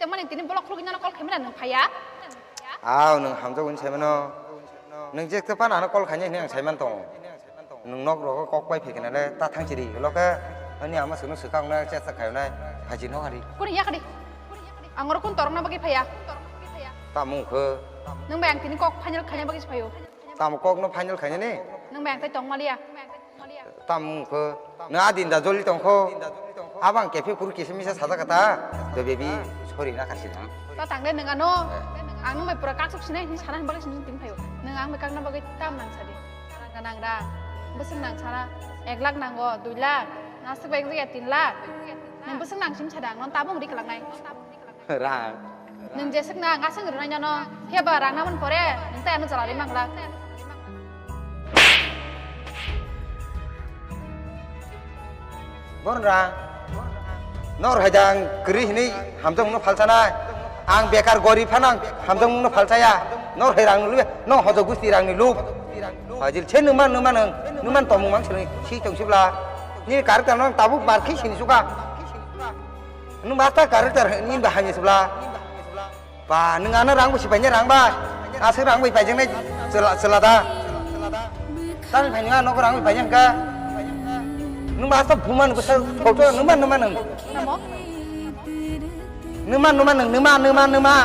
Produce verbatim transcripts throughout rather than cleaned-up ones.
Mani tini block khulugwi nono call khaimani nwng phaiya? Aw, nwng hamjak hwnwi saimano. Nwng je tepan ano call khainai hwnwi ang saiman tongo. Nwng nok rogo kok pai phaikha nale ta thang chiri holo khe ani ama sunu swkang na chesta khainai phaji nok hari. Kuni yakadi. Ang oro kun torokna bagwi phaiya. Tamung khe. Nwng bai ang tini kok final khaina bagwi se phaio. Tamo kok no final khainani? Nwng bai ang tai tong maliya. Tamung khe. Nwng adin da joli tong kho. Abang kephi kuru kisa misa sajak kata. Do baby, sorry na kasi lang. Ta tang de nwng ano. Ang nwng bai pura kaksuk sinai hini sana bagwi sini tini phaio. Nwng ang bai kakna bagwi tam nang sadi. Rang nang rang. Bwswk nang sana. Ek lakh nango, dui lakh. Naswk bai wngya tin lakh. Nwng bwswk nang sim sada ang non tabung ri khlak nai. Rang. Nwng jeswk na ang aswk rwnai nono. Phiya ba rang namani pore nwng tai ano jala ri mangla. Bon rang. Nor hai dang kri hini hamjong no phalsa nai. Ang bekar gori phanang hamjong no phalsa ya. Nor hai rang no lube no hojo gusti rang ni lub. Hajil che numan numan ang numan tomung mang sini si tong sibla. Ni kar tan tabuk mar khi sini suka. Nwng ba ta character ni ba hamya sibla. Ba nwng ano rang bo sipai ni rang ba. Aswk rang bai paijak nai chwla chwla da. Tang phai nwng ano rang bai paijak ka. Nwng ba ta buman bo sa photo nwng ma nwng ma nwng. Tamo? Nwng ma nwng ma nwng nwng ma nwng ma nwng ma.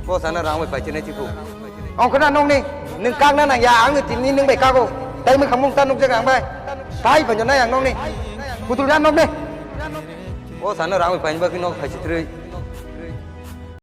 Bo sana rang bai paijak nai chipu. Ongkho na nokni, nwng kakna nang ya, ang tini nwng bai kago. Tai mwkhang mung ta nukjak ang bai. Tai phai nai ang nokni. Putul ya nokni. O sana rang bai painba ki nok phai chitrui.